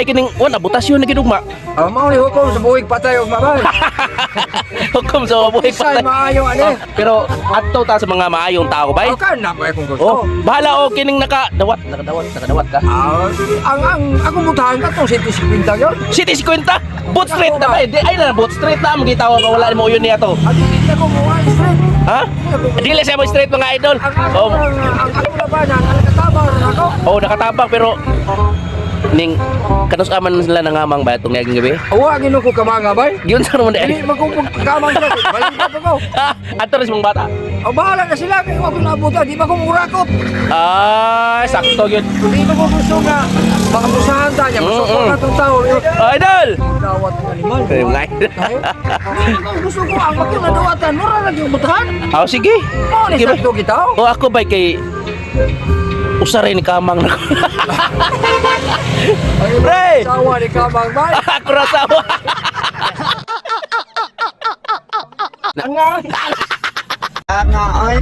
Bay, kining wala butasyon na gidugma. Ah, mao ni hukom sa buhig patay og mabay. Hukom sa buhay Isay patay. maayo ani. Oh, pero adto ta sa mga maayong tao, bay. Aw kan na ba kung gusto. Oh, bahala og kining nakadawat, nakadawat, nakadawat ka. Ah, ang akong butahan katong 150 yun. City 50, Boot Street na bay. Di ay na Boot Street na ang gitawag wala mo yun niya to. At hindi na ko mo street. Ha? Dili sa mo street, mga idol. Ang ako Oh, ang ako labanan ang nakatabang ron ako. oh, nakatabang pero ning kanus aman sila nangamang ba itong naging gabi? Awa ginoo ko kamanga bay. Giyon sa naman Dili dahil. magkupog kamang sila. Balik ko. Ah, ato rin sa mga bata. O bahala na sila kay wa ko naabutan, di ba ko murakot. Ah, sakto yun. Di ba ko gusto nga makapusahan ta niya, masuko na tong tao. Idol! Dawat ng animal. Ay, mga idol. Di ba ko gusto ko ang makina dawatan, mura na yung butahan. Ah, sige. Mao ni Sige ba? sakto kita. O ako ba kay usa rin kamang na. Pre! Sawa ni kamang bay. Ako ra sawa. Ang nga. Ang nga, ay.